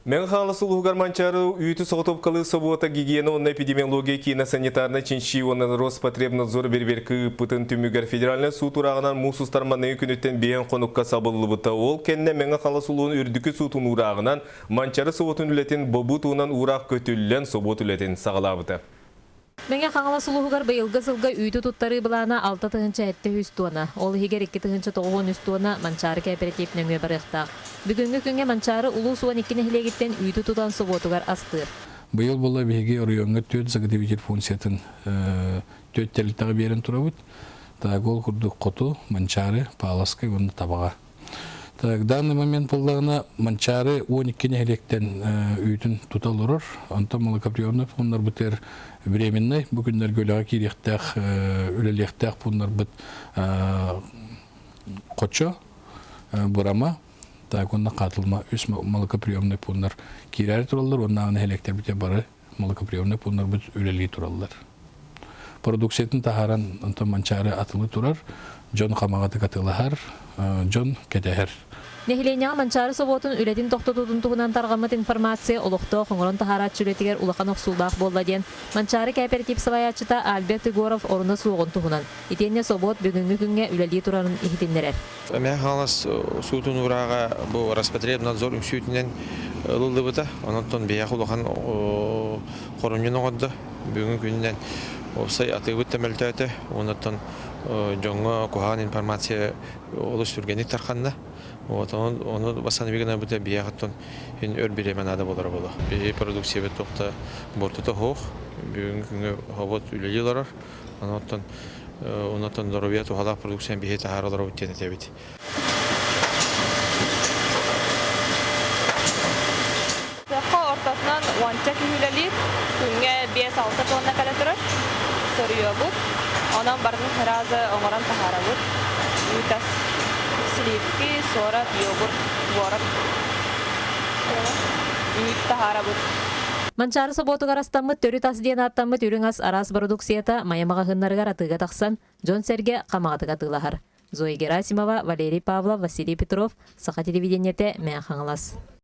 Мэҥэ Хаҥалас улууһугар Манчаары үүтү соҕотуопкалыыр собуота гигиена уонна эпидемиология киинэ санитарнай чинчийии уонна Роспотребнадзор бэрэбиэркэ ыыппытын түмүгэр федеральнай суут урааҕынан муус устар маныгы күнүттэн биэһин хонукка сабыллыбыта. Ол кэннэ Мэҥэ Хаҥалас улууһун үрдүкү суутун уурааҕынан Манчаары собуотун үлэтин бобуу туһунан уураах көтүллэн собуот үлэтин саҕалаабыта. Мэҥэ Хаҥалас улууһугар быйылгы сылга үүтү туттарыы былаана 6700 туона, ол иһигэр 2093 туона Манчаары кээпэрэтиип нөҥүө барыахтаах. Бүгүҥҥү күҥҥэ Манчаары улуус 12 нэһилиэгиттэн үүтү тутан собуотугар астыыр. Быйыл буолла биһиги оройуоҥҥа түөрт заготовитель функциятын түөрт тэрилтэҕэ биэрэн турабыт. Так, ол курдук Хоту, Манчаары, Павловскай уонна Табаҕа. Так, данный момент буоллаҕына Манчаары 12 нэһилиэктэн үүтүн тута олорор. Онтон малокаприорный пууннарбытыгар временный бу күннэргэ үлэҕэ киириэхтээх, үлэлиэхтээх пууннарбыт Хочо, Бурама, так уонна Хаатылма үс малокоприемный пууннар киирээри тураллар уонна нэһилиэктэрбитигэр бары малокоприемный пууннарбыт үлэлии тураллар. Продукциятын таһааран онтон Манчаары атылыы турар, дьон хамаҕатык атыылаһар, дьон кэтэһэр. Нэһилиэнньэҕэ Манчаары собуотун үлэтин тохтотуутун туһунан тарҕаммыт информация олохтоох оҥорон таһаарааччы үлэтигэр улахан охсуулаах буолла диэн Манчаары кээпэрэтиип салайааччыта Альберт Егоров оруна суоҕун туһунан, итиэннэ собуот бүгүҥҥү күҥҥэ үлэлии турарын иһитиннэрэр. Мэҥэ Хаҥалас суутун уурааҕа бу Роспотребнадзор үҥсүүтүнэн ылыллыбыта. Онон биһиэхэ улахан хорумньуну оҥордо. Бүгүҥҥү күнүнэн уопсай атыыбыт да мөлтөөтө. Онон дьоҥҥо куһаҕан информация олус түргэнник тарханна. Вот, ону бассаныбыгына биһиэхэ оттон өр бириэмэ наада буолара буолуо. Биһиги продукциябыт туохта буортута суох. Бүгүҥҥү күҥҥэ хобот үлэлии олорор. Онон онон доруобуйа туһалаах продукцияны биһиги таһаара олоробут диэн этэбит. Сыахха ортотунан уонча киһи үлэлиир. Күҥҥэ 5-6 тонна кэлэ турар. Соруйабыт. Онон барытын сразу оҥорон таһаарабыт. Үүт ас, сливки, суорат, йогурт, творог. Үүт таһаарабыт. Манчаары собуотугар астаммыт төрүт ас диэн ааттаммыт үрүҥ ас араас бородууксуйата Майа маҕаһыыннарыгар атыыга тахсан, дьон-сэргэ хамаҕатык атыылаһар. Зоя Герасимова, Валерий Павлов, Василий Петров, Саха телевидениетэ, Мэҥэ Хаҥалас.